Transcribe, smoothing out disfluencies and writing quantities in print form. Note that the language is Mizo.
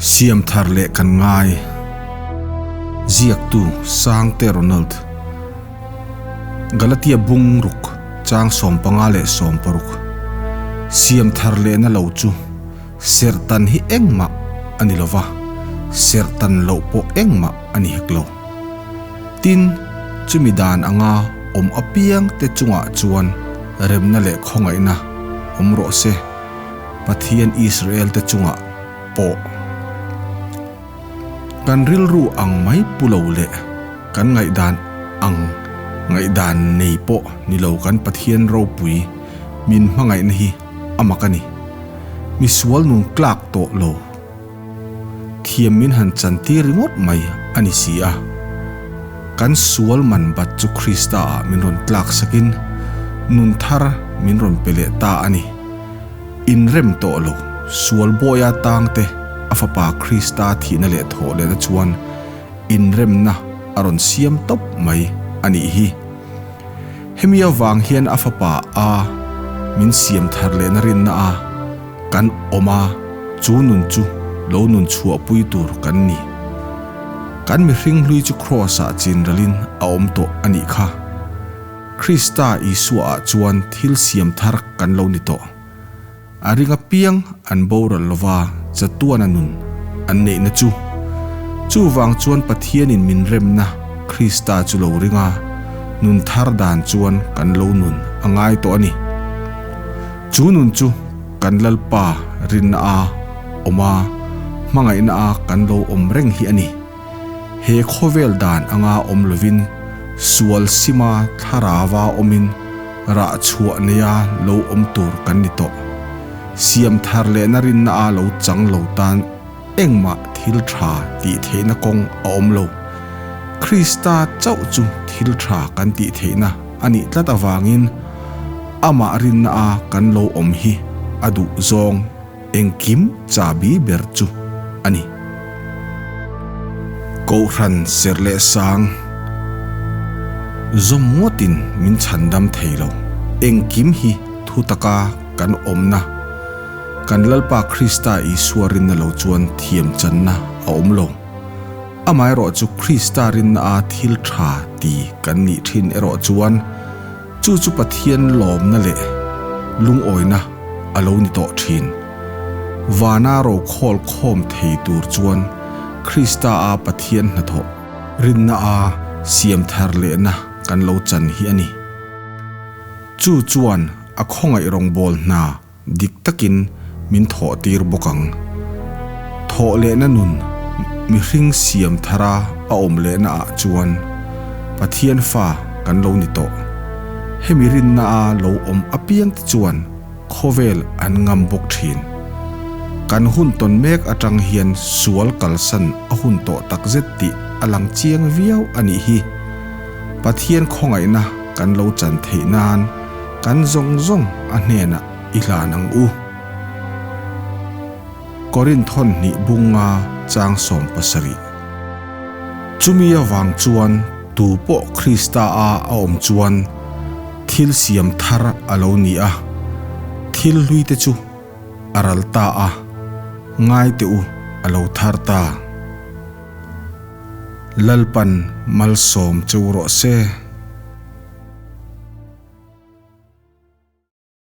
Siam thar leh kan ngai. Ziaktu Sangte Ronald. Galatia bung ruk chang 15 leh 16. Siam thar lehna lo chu serhtan hi engmah a ni lova, serhtan loh pawh engmah a ni hek lo. Tin, chumi dan anga awm apiang te chungah chuan remna leh khawngaihna awm rawh se, Pathian Israel te chungah pawh. Kan rilru ang mai pu lo leh kan ngaihdan ang ngaihdan nei pawh ni lo kan Pathian ropui min hmangaihna hi a mak a ni. Misual nun tlak tawh lo. Thiam min han chantir ringawt mai a ni si a. Kan sual man bat chu Krista ah min rawn tlak sakin nun thar min rawn pe leh ta a ni. Inrem tawh lo, sual bawia tangte a fapa Krista thihna leh thawh lehna chuan inremna a rawn siam tawp mai a nih hi. Hemi avang hian a fapa a min siam thar lehna rinna a. Kan awm a, chu nun chu lo nun chhuahpui tur kan ni. Kan mihring hlui chu Kraws-ah chinralin a awm tawh a nih kha. Krista Isua-ah chuan thil siam thar kan lo ni tawh. A ring apiang an boral lova chatuana nun an neihna chu. Chuvang chuan Pathianin min remna Krista chu lo ring a, nun thar dan chuan kan lo nun a ngai tawh a ni. Chu nun chu kan Lalpa rinna a awm a, hmangaihna a kan lo awm reng hi a ni. He khawvel dan anga awm lovin sual sima thlarava awmin rah chhuah neia lo awm tur kan ni tawh. Siam thar lehna rinna a lo chang lo tan engmah thil tha tih theihna kawng a awm lo. Krista chauh chu thil tha kan tih theihna a nih tlat avangin amah rinna a kan lo awm hi a duh zawng engkim chabi ber chu a ni. Kohhran serh leh sang zawm ngawtin min chhandam thei lo. Engkim hi thu taka kan awmna kan Lalpa Krista Isua rinna lo chuan thiam channa a awm lo. Amaherawh chu Krista rinna a thil tha ti kan nih thin erawh chuan chu chu Pathian lawmna leh lungawina a lo ni tawh thin. Vana rokhawl khawm thei tur chuan Krista a Pathian hnathawh rinna a siam thar lehna kan lo chan hi a ni. Chu chuan a khawngaih rawngbawl hna Dik takin min thawh tir bawk ang. Thawh lehna nun mihring siam thara a awm lehna ah chuan Pathian fa kan lo ni tawh. Hemi rinna a lo awm apiang te chuan khawvel an ngam bawk thin. Kan hun tawn mek atang hian sual kalsan a hun tawh takzet tih a lang chiang viau a nih hi. Pathian khawngaihna kan lo chan theih nan Kan zawng zawng a hnenah i hlan ang u. Korinthon hnih bunga chang 17. Chumi avang chuan tu pawh Krista a a awm chuan thil siam thar a lo ni a, thil hlui te chu a ral ta a, ngai teh u a lo thar ta. Lalpan malsawm cheu rawh se.